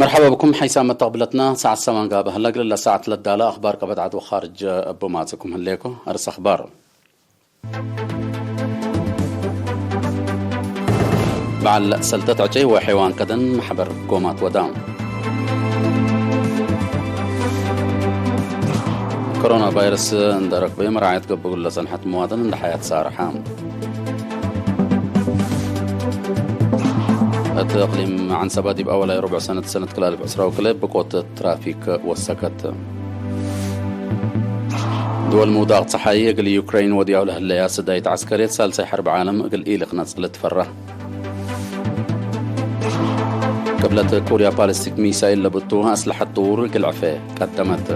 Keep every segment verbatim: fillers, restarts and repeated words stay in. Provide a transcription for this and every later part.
መርሐባ ብኩም ሐይሳም መተቅብለትና፣ ሰዓት ሰማን ጋብእ ህለ። እግል ለሰዓት ለዳለ አኽባር ቀበት ዐድ ወኻርጅ እቡ ማጽእኩም ህሌኮ። አርስ አኽባር። በዐል ሰልጠት ዕጨይ ወሐይዋን ከደን መሕበር ጎማት ወዳ። ኮሮና ቫይረስ እንደ ረክበዩ መራዐየት ገብእ እግል ለጸንሐት መዋጥን እንደ ሐያት ሳርሐ። እት እቅሊም ዐንሰባ ዲብ አወላይ ሩብዕ ሰነት ሰነት ክልአልፍ ዕስራ ወክልኤ ብቆት ትራፊክ ወሰከት። ድወል ምውዳቅ ጸሓይ እግል ዩክረይን ወድያው ለህለያ ስዳይት ዐስከርየት ሳልሳይ ሐርብ ዓለም እግል ኢልክነጽ ልትፈረህ። ቅብለት ኮርያ ባሊስቲክ ሚሳይል ለብቱ አስለሐት ጥዉር እግል ዕፌ ቀደመት።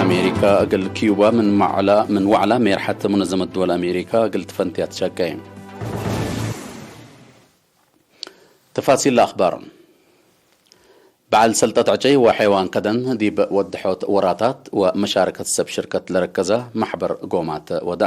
አሜሪካ እግል ኪዩባ ምን ማዕላ-፣ ምን ወዕላ ሜርሐት ሙነዘመት ድወል አሜሪካ እግል ትፈንትያት ሸቄ። ተፋሲል ለአኽባር። በዐል ሰልጠት ዕጨይ ወሐይዋን ከደን ዲብ ወድሖት ወራታት ወመሻረከት ሰብ ሽርከት ለረከዘ መሕበር ጎማት ወዳ።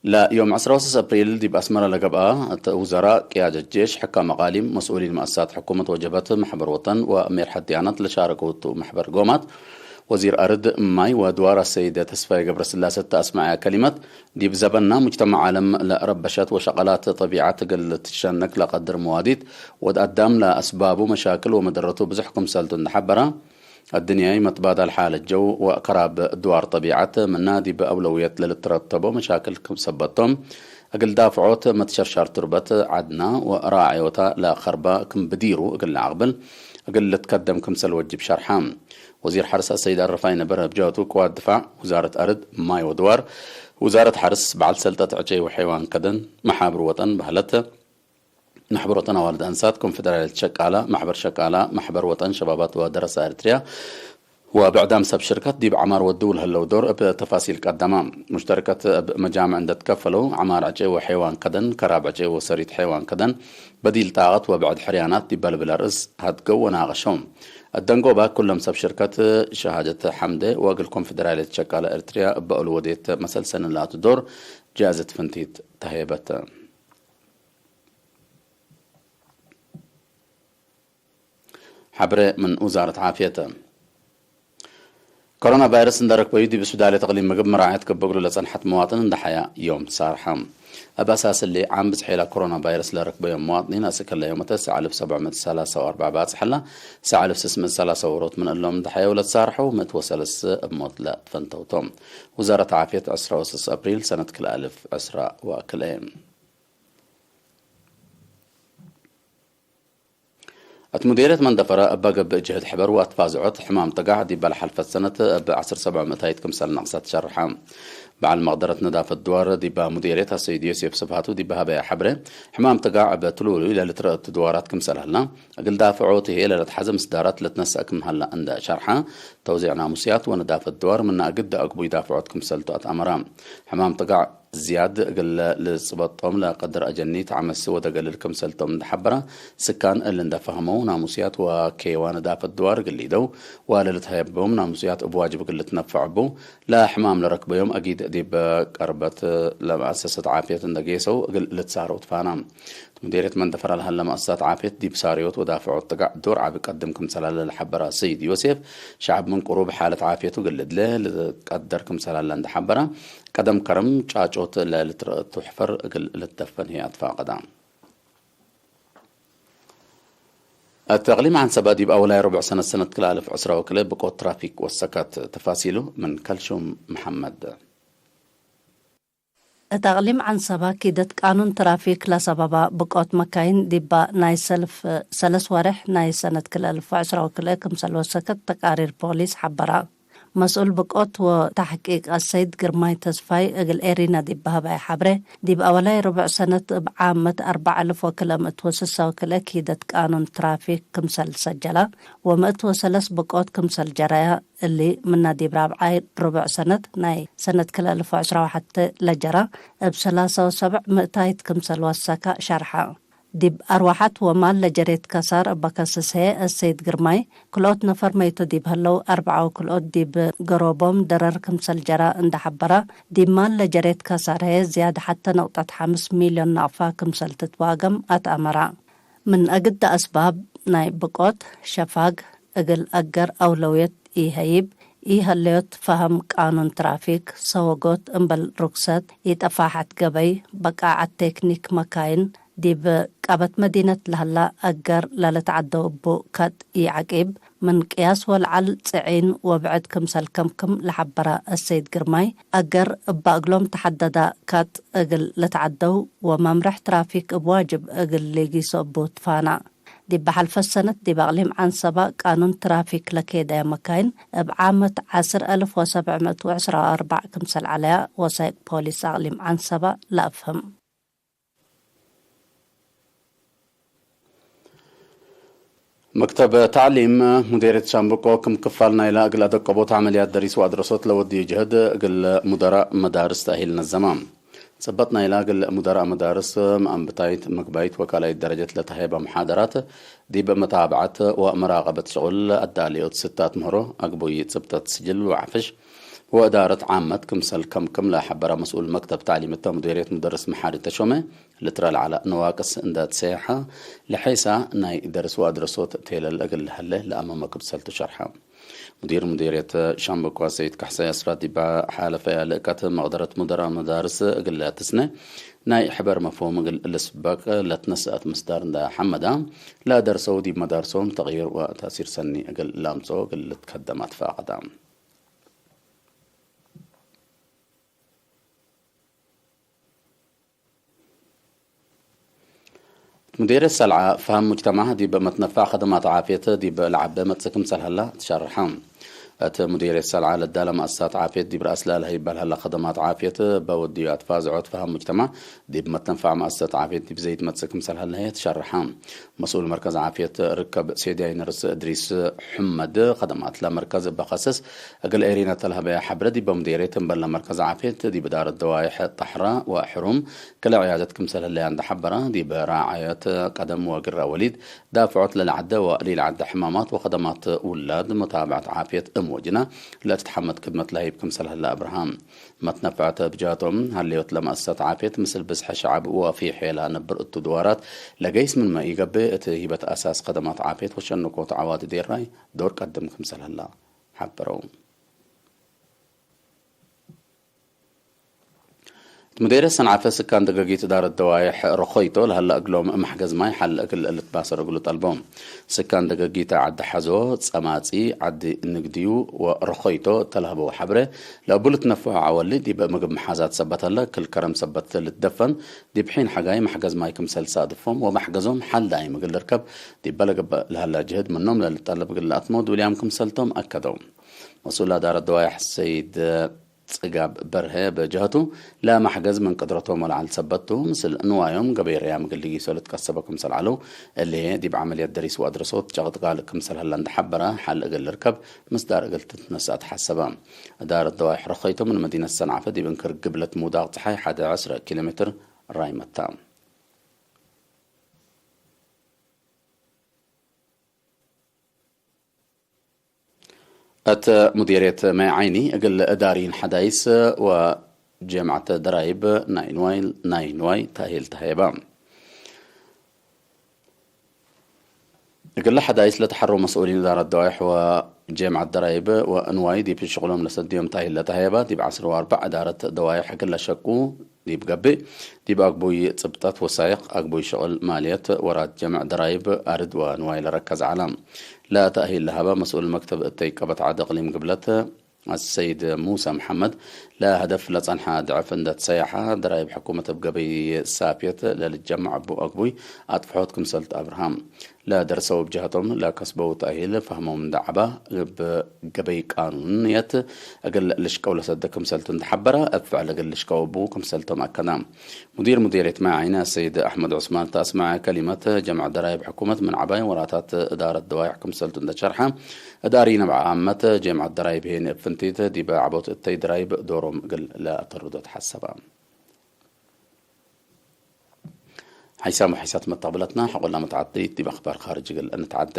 ለዮም ዕስራ ወሰስ አፕሪል ዲብ አስመረ ለገብአ፣ እት ውዘራእ፣ ቅያደት ጄሽ፣ ሕካም አቃሊም፣ መስኡሊን መአሳት ሕኩመት ወጀብሀት መሕበር ወጠን ወሜርሐት ድያነት ለሻረከው እቱ መሕበር ጎማት፣ ወዚር አርድ፣ ማይ ወድዋር አሰይድ ተስፋዬ ገብረስላሴ እተ አስመዐየ ከሊመት፣ ዲብ ዘበንና ሙጅተመዕ ዓለም ለረበሸት ወሸቀላት ጠቢዐት እግል ትሸነክ ለቀድር መዋዲት ወድ አዳም ለአስባቡ መሻክል ወመደረቱ ብዙሕ ክምሰልቱ እንደ ሐበረ፣ አድንያይ መትባዳል ሓለት ጀው ወከራብ ድዋር ጠቢዐት ምና ዲብ አውለውየት ለልትረተቦ መሻክል ክም ሰበት ቶም፣ እግል ዳፍዖት መትሸርሻር ቱርበት ዐድና ወራዐዮታ ለከርባ ክም ብዲሩ እግል ለአቅብል እግል ልትከደም ክምሰል ወጅብ ሸርሐ። ወዚር ሐርስ አሰይድ አረፋይ ነበር እብ ጀህቱ ቅዋት ድፋዕ፣ ውዛረት አርድ፣ ማይ ወድዋር፣ ውዛረት ሐርስ፣ በዐል ሰልጠት ዕጨይ ወሐይዋን ከደን፣ መሓብር ወጠን በህለት፣ መሕበር ወጠን አዋልድ አንሳት፣ ኮንፌደራልየት ሸቃላ፣ መሕበር ሸቃላ፣ መሕበር ወጠን ሸባባት ወደረሰ ኤርትርያ ወብዕዳም ሰብ ሽርከት ዲብ ዐማር ወድው ለህለው ዶር እብ ተፋሲል ቀደማ። ሙሽተርከት እብ መጃምዕ እንደ ትከፈለው፣ ዐማር ዕጨይ ወሐይዋን ከደን፣ ከራብ ዕጨይ ወሰሪት ሐይዋን ከደን፣ በዲል ጣቀት ወብዕድ ሕርያናት ዲብ በልብለ ርእስ ሀድገው ወናቀሸው። እደንጎባ ኩሎም ሰብ ሽርከት ሸሃደት ሐምደ ወእግል ኮንፌደራልየት ሸቃላ ኤርትርያ እበ እሉ ወዴት መሰልሰን ላቱ ዶር ጃእዘት ፍንቲት ተሀየበት። ሐብሬ ምን ውዛረት ዓፍየት። ኮሮና ቫይረስ እንደ ረክበዩ ዲብ ሱዳሌት እቅሊም ምግብ መራዐየት ገብእ እግሉ ለጸንሐት መዋጥን እንደ ሐያ ዮም ሳርሐ። እብ አሳስ እሊ ዓም ብዝሕ ኢላ ኮሮና ቫይረስ ለረክበዮም መዋጥኒን አስክ እለ ዮመተ ሰዕ አልፍ ሰብዕ ምእት ሰላሳ ወአርበዕ ባጽሕ እላ፣ ሰዕ አልፍ ስስ ምእት ሰላሳ ወሮት ምን እሎም እንደ ሐየው ለትሳርሐው ምእት ወሰለስ እብ ሞት ለትፈንተው ቶም። ውዛረት ዓፍየት ዕስራ ወስስ አፕሪል ሰነት ክልኤ አልፍ ዕስራ ወክልኤ። እት ሙዴርየት መንደፈረ እበ ገብእ ጅህድ ሕበር ወአትፋዝዖት ሕማም ጥጋዕ ዲበ ለሐልፈት ሰነት እብ ዐስር ሰብዕ ምእታይት ክምሰል ነቅሰት ሸርሐ። በዐል መቅደረት ነዳፈት ድዋር ዲበ ሙዴርየት አሰይድ ዮሴፍ ስብሃቱ ዲበ ሀበየ ሐብሬ፣ ሕማም ጥጋዕ እብ ትሉሉይ ለልትረአ እቱ ድዋራት ክምሰል ሀላ፣ እግል ዳፍዖት ህዬ ለልትሐዘ ምስዳራት ልትነሰእ ክም ሀላ እንደ ሸርሐ፣ ተውዜዕ ናሙስያት ወነዳፈት ድዋር ምነ እግድ አግቡይ ዳፍዖት ክምሰልቱ አትአመረ። ሕማም ጥጋዕ ዝያድ እግል ልጽበጦም ለቀድር አጀኒት ዐመሲ ወደገልል ክምሰልቶም እንደ ሐበረ፣ ስካን እሊ እንደ ፈህመው ናሙስያት ወኬዋ ነዳፈት ድዋር እግል ሊደው ወለልትሀየቦም ናሙስያት እብ ዋጅብ እግል ልትነፈዕ እቡ፣ ለሕማም ለረክበዮም አጊድ ዲብ ቀርበት ለመአሰሰት ዓፍየት እንደ ጌሰው እግል ልትሳረው ትፋና። ሙዴርየት መንደፈረ ለሀለ መአሰሳት ዓፍየት ዲብ ሳርዮት ወዳፍዖት ጥጋዕ ዶር ዐቢ ቀድም ክምሰል ሀለ ለሐበረ ሰይድ ዮሴፍ፣ ሸዐብ ምን ቅሩብ ሓለት ዓፍየቱ እግል ልድለ ልትቀደር ክምሰል ሀለ እንደ ሐበረ፣ ቀደም ከረም ጫጮት ለልትረአ እቱ ሕፈር እግል ልትደፈን ህይ አትፋቀደ። እት እቅሊም ዐንሰበ ዲብ አወላይ ርቡዕ ሰነት ሰነት ክልኤ አልፍ ዕስራ ወክልኤ ብቆት ትራፊክ ወሰከት። ተፋሲሉ ምን ከልሹም መሐመድ። እት አቅሊም ዐንሰበ፣ ኪደት ቃኑን ትራፊክ ለሰበባ ብቆት መካይን ዲባ ናይ ሰልፍ ሰለስ ወሬሕ ናይ ሰነት ክልኤ አልፍ ወዕስራ ወክልኤ ክምሰል ወሰከት ተቃሪር ፖሊስ ሐበራ። መስኡል ብቆት ወተሕቂቅ አሰይድ ግርማይ ተስፋይ እግል ኤሪና ዲብ በሀበየ ሐብሬ፣ ዲብ አወላይ ርቡዕ ሰነት እብ ዓመት አርበዕ አልፍ ወክልኤ ምእት ወስሳ ወክልኤ ኪደት ቃኑን ትራፊክ ክምሰል ሰጀላ ወምእት ወሰለስ ብቆት ክምሰል ጀረያ፣ እሊ ምነ ዲብ ራብዓይ ርቡዕ ሰነት ናይ ሰነት ክልኤ አልፍ ወዕስራ ወሐቴ ለጀራ፣ እብ ሰላሳ ወሰብዕ ምእታይት ክምሰል ወሰከ ሸርሐ። ዲብ አርወሐት ወማል ለጀሬት ከሳር እበ ከስስ ህዬ፣ አሰይድ ግርማይ፣ ክልኦት ነፈር መይቶ ዲብ ሀለው፣ አርበዓ ወክልኦት ዲብ ገሮቦም ደረር ክምሰል ጀራ እንደ ሐበራ፣ ዲብ ማል ለጀሬት ከሳር ህዬ ዝያድ ሐተ ነቅጠት ሐምስ ሚልዮን ናቅፋ ክምሰል ትትዋገም አትአመራ። ምን አግደ አስባብ ናይ ብቆት፣ ሸፋግ፣ እግል አገር አውለውየት ኢሀይብ፣ ኢሀለዮት ፈሀም ቃኑን ትራፊክ፣ ሰወጎት እምበል ሩክሰት፣ ኢጠፋሐት ገበይ፣ በቃዐት ቴክኒክ መካይን፣ ዲብ ቀበት መዲነት ለሀላ አገር ለልትዐደው እቡ ከጥ ኢዐቂብ፣ ምን ቅያስ ወለዐል ጽዒን ወብዕድ ክምሰል ከምክም ለሐበረ አሰይድ ግርማይ፣ አገር እበ እግሎም ተሐደዳ ከጥ እግል ልትዐደው ወመምርሕ ትራፊክ እብ ዋጅብ እግል ሊጊሶ እቡ ትፋና። ዲብ ሐልፈ ሰነት ዲብ አቅሊም ዐንሰበ ቃኑን ትራፊክ ለኬደየ መካይን እብ ዓመት ዐስር አልፍ ወሰብዕ ምእት ወዕስራ ወአርበዕ ክምሰል ዐለያ ወሳይቅ ፖሊስ አቅሊም ዐንሰበ ለአፍህም። መክተብ ተዕሊም ሙዴርየት ሻምብቆ ክም ክፋል ናይለ እግል አደቀቦት ዐመልያት ደሪስ ወአድረሶት ለወድዩ ጅህድ እግል ሙደራእ መዳርስ ተእሂል ነዘመ። ጽበጥ ናይለ እግል ሙደራእ መዳርስ መአንብታይት፣ ምግባይት ወካልኣይት ደረጀት ለተሀየበ መሓደራት ዲብ መታብዐት ወመራቀበት ሸቁል አዳልዮት ስታት ምህሮ አግቡይ ጽብጠት ስጅል ወዐፍሽ ወእዳረት ዓመት ክምሰል ከምክም ለሐበረ መስኡል መክተብ ተዕሊም እተ ሙዴርየት ሙደርስ መሓሪ ተሾመ፣ ልትረ ለዐለ ነዋቅስ እንደ ትሰየሐ፣ ለሐይሳ ናይ ደርስ ወአድረሶት ቴለል እግል ለሀለ ለአመመ ክምሰል ቱ ሸርሐ። ሙዲር ሙዲርየት ሻምበቆ ሰይድ ካሕሳይ አስራት ዲባ ሓለፈ ልእከት መቅደረት ሙደራ መዳርስ እግል ለትስነ ናይ ሕበር መፍሁም እግል ልስበቅ ለትነስአት ምስዳር እንደ ሐመዳ፣ ለደርሰው ዲብ መዳርሶም ተቅይር ወታእሲር ሰኒ እግል ላምጾ እግል ልትከደም አትፋቀዳ። እት ሙዴርየት ሰልዓ፣ ፈሀም ሙጅተማዕ ዲብ መትነፋዕ ከደማት ዓፍየት ዲብ ለዐቤ መጽእ ክምሰል ሀላ ትሸርሐ። እት ሙዴርየት ሰልዓ ለዳለ መአሰሳት ዓፍየት ዲብ ረአስ ለአልሀ ይባል ሀላ ከደማት ዓፍየት እበ ወድዩ አትፋዝዖት ፈሀም ሙጅተማዕ ዲብ መትነፋዕ መአሰሳት ዓፍየት ዲብ ዘይድ መጽእ ክምሰል ሀለ ህዬ ትሸርሐ። መስኡል መርከዝ ዓፍየት ርከብ ሴድያይ ነርስ እድሪስ ሕመድ፣ ከደማት ለመርከዝ እበ ከስስ እግል ኤሪነ ተልሀበየ ሐብረ ዲበ ሙዴርየት እምበል ለመርከዝ ዓፍየት ዲብ እዳረት ደዋይሕ ጠሕራ ወሕሩም ክለ ዕያደት ክምሰል ህለያ እንደ ሐበረ፣ ዲብ ራዓየት ቀደም ወግረ ወሊድ፣ ዳፍዖት ለለዐደ ወለኢለዐደ ሕማማት ወከደማት ውላድ፣ መታብዐት ዓፍየት እም ወጅና ለትትሐመድ ክድመት ለሀይብ ክምሰል ህለ አብርሃም። መትነፈዐት ብጃቶም፣ ሀሌዮት ለመአሰሳት ዓፍየት ምስል ብዝሐ ሸዐብ ወፊ ሔላ ነብር እቱ ድዋራት ለገይስ ምንመ ኢገብእ፣ እት ሂበት አሳስ ከደማት ዓፍየት ወሸንኮት ዐዋዲ ዴራይ ዶር ቀድም ክምሰል ህላ ሐበረው። እት ሙዴርየት ሰንዓፈ ስካን ደገጊት እዳረት ደዋይሕ ረኾይቶ ለሀለ እግሎም መሕገዝ ማይ ሐል እግል ልትባሰር እግሉ ጠልቦ። ስካን ደገጊት ዐዲ ሐዞ፣ ጸማጺ፣ ዐዲ ንግድዩ ወረኾይቶ እተ ለሀበው ሐብረ፣ ለእቡ ልትነፈዖ ዐወሊ ዲብ ምግብ መሓዛት ሰበት ሀለ፣ ክል ከረም ሰበት ልትደፈን፣ ዲብ ሒን ሐጋይ መሕገዝ ማይ ክምሰል ሳድፎም ወመሕገዞም ሐል ዳይም እግል ልርከብ ዲበ ለገብእ ለሀለ ጅህድ ምኖም ለልጠለብ እግል ለአትመው ድውልያም ክምሰልቶም አከደው። መስኡል አዳረት ደዋይሕ ሰይድ ጽጋብ በርሀ በጀሀቱ፣ ለመሕገዝ ምን ቅድረቶም ወለዐል ሰበት ቱ፣ ምስል ንዋዮም ገበይ ርያም እግል ሊጊሶ ልትቀሰበ ክምሰል ዐለው፣ እሊ ዲብ ዐመልየት ደሪስ ወአድረሶት ጨቅጥቃል ክምሰል ሀለ እንደ ሐበረ፣ ሐል እግል ልርከብ ምስዳር እግል ትትነሰእ ተሐሰበ። እዳረት ደዋይሕ ረኸይቶ ምን መዲነት ሰንዓፈ ዲብ እንክር ግብለት ምውዳቅ ጸሓይ ሐደ ዐስረ ኪሎ ሜትር ራይመታ። እት ሙዲርየት ማይ ዓይኒ፣ እግል እዳሪን ሐዳይስ ወጀምዐት ደራይብ ናይ ንዋይ፣ ናይ ንዋይ ተእሂል ተሀየበ። እግለ ሐዳይስ ለተሐረው መስኡሊን እዳረት ደዋይሕ ወጀምዐት ደራይብ ወንዋይ ዲብ ሽቅሎም ለሰድዮም ተእሂል ለተሀየበ፣ ዲብ ዐስር ወአርበዕ እዳረት ደዋይሕ እግለ ሸቁ ዲብ ገብእ፣ ዲብ አግቡይ ጽብጠት ወሳይቅ፣ አግቡይ ሽቅል ማልየት፣ ወራት ጀምዕ ደራይብ፣ አርድ ወንዋይ ለረከዝ ዐለ። ለተእሂል ለሀበ መስኡል መክተብ እተይ ቀበት ዐድ እቅሊም ግብለት አሰይድ ሙሰ መሐመድ፣ ለሀደፍ ለጸንሐ ድዕፍ እንደ ትሰየሐ፣ ደራይብ ሕኩመት እብ ገበይ ሳፍየት ለልትጀመዕ እቡ አግቡይ አጥፍሖት ክምሰልት አብርሃም። ለደርሰው እብ ጀሀቶም ለከስበው ተእሂል ፈህሞም እንደ ዐባ፣ እብ ገበይ ቃኑንየት እግል ልሽቀው ለሰደ ክምሰልቱ እንደ ሐበረ፣ እብ ፍዕል እግል ልሽቀው እቡ ክምሰልቶም አከደ። ሙዲር ሙዲርየት ማይ ዓይኒ አሰይድ አሕመድ ዑስማን ተአስመዐ ከሊመት፣ ጀምዕ ደራይብ ሕኩመት ምን ዐባይ ወራታት እዳረት ደዋይሕ ክምሰልቱ እንደ ሸርሐ፣ እዳሪ ነብዐ አመት ጀምዕ ደራይብ ሄኒ እብ ፍንቲት ዲበ ዐቦት እተይ ደራይብ ዶሮም እግል ለአተርዶ ተሐሰበ። ሓይሳም ወሓይሳት መተቅብለትና፣ ሐቆላ መትዓደይት ዲብ አኽባር ካርጅ እግል እንትዓደ።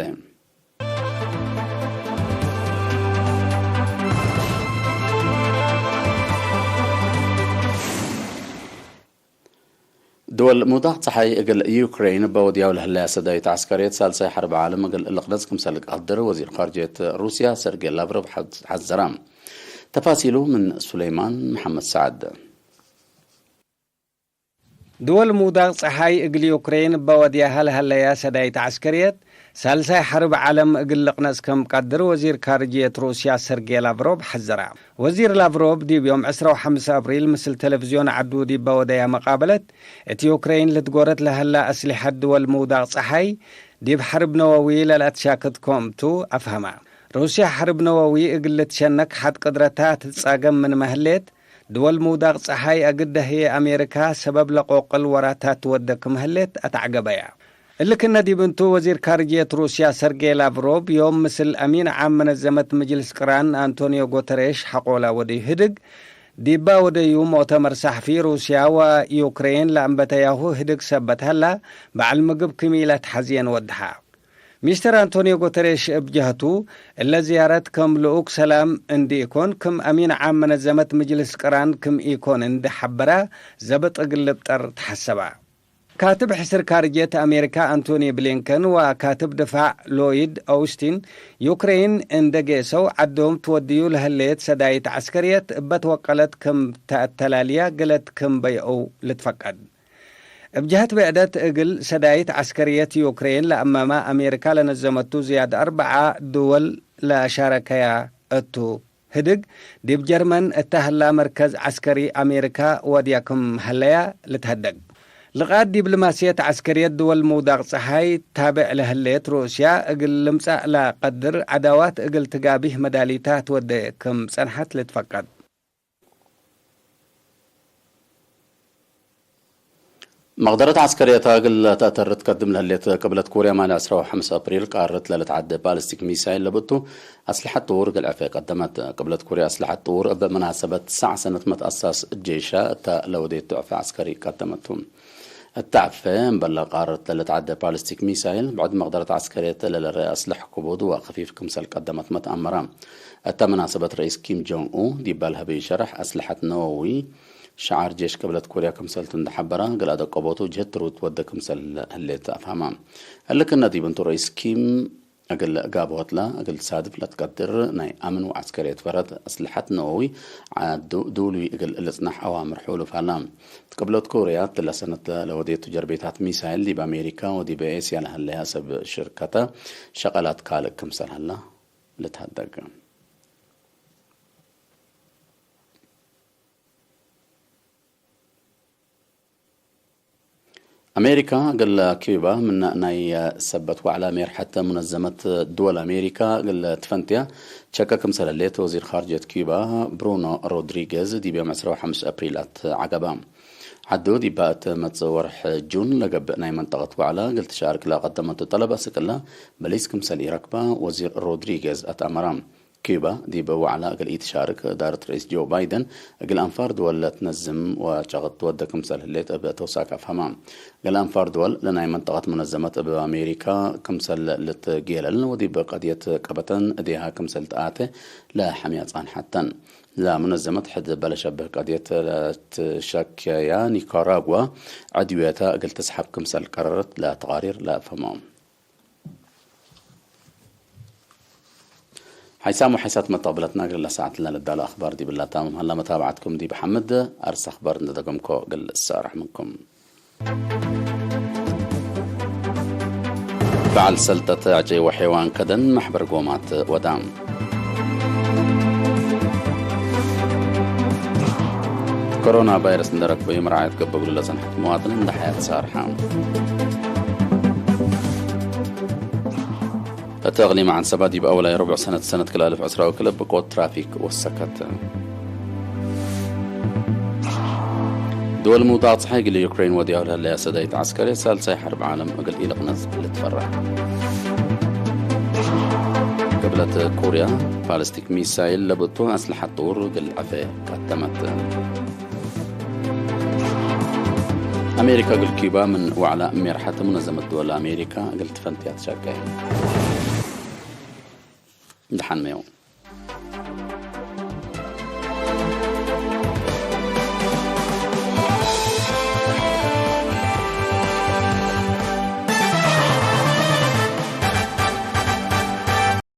ድወል ምውዳቅ ጸሓይ እግል ዩክሬን እበ ወድያው ለህለያ ሰዳይት ዐስከርየት ሳልሳይ ሐርብ ዓለም እግል ልቅነጽ ክምሰል ቀድር ወዚር ካርጅየት ሩስያ ሰርጌ ላቭሮቭ ሐዝ-፣ ሐዘራ። ተፋሲሉ ምን ሱለይማን መሐመድ ሰዓድ። ድወል ምውዳቅ ጸሓይ እግል ዩክሬን እበ ወድያሀ ለሀለያ ሰዳይት ዐስከርየት፣ ሳልሳይ ሐርብ ዓለም እግል ልቅነጽ ክም ቀድር ወዚር ካርጅየት ሩስያ ሰርጌ ላቭሮቭ ሐዘራ። ወዚር ላቭሮቭ ዲብ ዮም ዕስራ ወሐምስ አብሪል ምስል ቴሌቪዝዮን ዐዱ ዲበ ወደያ መቃበለት፣ እት ዩክሬን ልትጎረት ለሀላ አስሊሐት ድወል ምውዳቅ ጸሓይ ዲብ ሐርብ ነወዊ ለለአትሻክት ኮምቱ አፍሀማ። ሩስያ ሐርብ ነወዊ እግል ልትሸነክ ሐድ ቅድረታ ትትጻገም ምንመ ህሌት፣ ድወል ምውዳቅ ጸሓይ አግደ ህዬ አሜሪካ ሰበብ ለቆቅል ወራታት ትወደ ክም ህሌት አትዐገበያ። እሊ ክነ ዲብ እንቱ፣ ወዚር ካርጅየት ሩስያ ሰርጌ ላቭሮቭ ዮም ምስል አሚን ዓም መነዘመት ምጅልስ ቅራን አንቶኒዮ ጉተሬሽ ሐቆላ ወድዩ ህድግ፣ ዲባ ወደዩ ሙእተመር ሰሕፊ ሩስያ ወዩክሬን ለአንበተያሁ ህድግ ሰበት ሀላ፣ በዐል ምግብ ክም ኢለትሐዝየን ወድሐ። ሚስተር አንቶኒዮ ጉተሬሽ እብ ጀህቱ፣ እለ ዝያረት ክም ልኡክ ሰላም እንዲ ኢኮን፣ ክም አሚን ዓም መነዘመት ምጅልስ ቅራን ክም ኢኮን እንዲ ሐበራ፣ ዘብጥ እግል ልብጠር ተሐሰባ። ካትብ ሕስር ካርጅየት አሜሪካ አንቶኒ ብሊንከን ወካትብ ድፋዕ ሎይድ ኦውስቲን፣ ዩክሬን እንደ ጌሰው ዐዶም ትወድዩ ለህሌት ሰዳይት ዐስከርየት እበ ትወቀለት ክም ተአተላልያ ገለት ክም በይአው ልትፈቀድ። እብ ጀህት ብዕደት፣ እግል ሰዳይት ዐስከርየት ዩክሬን ለአመመ አሜሪካ ለነዘመቱ ዝያድ አርበዓ ድወል ለአሻረከያ እቱ ህድግ፣ ዲብ ጀርመን እተ ህላ መርከዝ ዐስከሪ አሜሪካ ወድያ ክም ሀለያ ልትሀደግ። ልቃት ዲብልማስየት ዐስከርየት ድወል ምውዳቅ ጸሓይ ታብዕ ለህሌት ሩስያ፣ እግል ልምጸእ ለቀድር ዐዳዋት እግል ትጋቢህ መዳሊታ ትወዴ ክም ጸንሐት ልትፈቀድ። መቅደረት ዐስከርየት እግል ተአተርት ከድም ለህሌት ቅብለት ኮርያ፣ ማል ዕስራ ወሐምስ አፕሪል ቃርት ለልትዓደ ባሊስቲክ ሚሳይል ለብእቱ አስለሐት ጥዉር እግል ዕፌ ቀደመት። ቅብለት ኮርያ አስለሐት ጥዉር እብ መናሰበት ሳዕ ሰነት መትአሳስ ጄሻ እተ ለወዴቱ ዕፌ ዐስከሪ ቀደመቱ። እተ ዕፌ እምበለ ቃርት ለልትዓደ ባሊስቲክ ሚሳይል፣ ብዕድ መቅደረት ዐስከርየት ለልርኤ አስለሐ ክቡድ ወከፊፍ ክምሰል ቀደመት መትአመረ። እተ መናሰበት ረኢስ ኪም ጆንግ ኡ ዲበ ለሀበዩ ሸረሕ፣ አስለሐት ነወዊ ሸዓር ጄሽ ቅብለት ኮርያ ክምሰልቱ እንዴ ሐበረ፣ እግል አደቀቦቱ ጀህት ትሩድ ትወዴ ክምሰል ህሌት አፍሀመ። እሊ ክነ ዲብ እንቱ ረኢስ ኪም እግል ጋብሆትለ እግል ትሳድፍ ለትቀድር ናይ አምን ወዐስከርየት ፈረድ አስለሐት ነወዊ ዐዱ ዱሉይ እግል ልጽናሕ አዋምር ሑሉፍ ሀላ። ቅብለት ኮርያ እትለ ሰነት ለወዴቱ ጀርቤታት ሚሳይል ዲብ አሜሪካ ወዲበ ኤስያ ለሀለያ ሰብ ሽርከተ ሸቀላት ካልእ ክምሰል ሀላ ልትሀደግ። አሜሪካ እግል ኪዩባ ምነ ናይ ሰበት ወዕለ ሜርሐት ሙነዘመት ድወል አሜሪካ እግል ትፈንትያ ቸከ ክምሰል ህሌት ወዚር ካርጅየት ኪዩባ ብሩኖ ሮድሪጌዝ ዲብ ዮም ዕስራ ወሐምስ አፕሪል አትዐገበ። ዐዱ ዲባ እት መጽእ ወርሕ ጁን ለገብእ ናይ መንጠቀት ወዕለ እግል ትሻርክ ለቀደመቱ ጠለብ አስክ እለ በሊስ ክምሰል ኢረክበ ወዚር ሮድሪጌዝ አትአመረ። ኪዩባ ዲብ ወዕለ እግል ኢትሻርክ፣ እዳረት ረኢስ ጆ ባይደን እግል አንፋር ድወል ለትነዝም ወጨቅጥ ትወደ ክምሰል ህሌት እብ ተውሳክ አፍሀመ። እግል አንፋር ድወል ለናይ መንጠቀት ሙነዘመት እብ አሜሪካ ክምሰል ልትጌለል ወዲብ ቀድየት ቀበተን እዴሃ ክምሰል ተአቴ ለሐምያ ጻንሐተን። ለሙነዘመት ሕድ እበ ለሸብህ ቀድየት ለትሸክየያ ኒካራጓ ዐድዌተ እግል ትስሐብ ክምሰል ቀረረት ለተቃሪር ለአፍሀመው። ሓይሳም ወሓይሳት መተቅብለትና፣ እግል ለሰዓት ለነዳሉ አኽባር ዲብላ ታምም ሀላ። መታብዓትኩም ዲብ ሐምድ አርስ አኽባር እንደ ደገምኮ እግል እሳረሕ ምንኩም። በዓል ሰልጠት አጨይ ወሐይዋን ከደን መሕበር ጎማት ወዳም። ኮሮና ቫይረስ እንደ ረክበዩ መርዓየት ገብእ እግሉ ለጸንሐት መዋጥን እንደ ሐያት ሳርሐ። እት እቅሊም ዐንሰባ ዲብ አውላይ ርቡዕ ሰነት ሰነት ክልአልፍ ዕስራ ወክልኤ ብቆት ትራፊክ ወሰከት። ድወል ምውዳቅ ጸሓይ እግል ዩክሬን ወድያሁ ለህለያ ሰዳይት ዐስከርየት ሳልሳይ ሐርብ ዓለም እግል ኢልቅነጽ ልትፈረህ። ቅብለት ኮርያ ባሊስቲክ ሚሳይል ለብእቱ አስለሐት ጥውር እግል ዐፌ ቀደመት። አሜሪካ እግል ኪዩባ ምን ወዕላ ሜርሐት ሙነዘመት ድወል አሜሪካ እግል ትፈንትያ ትሸቄ። ደሐንመዩ።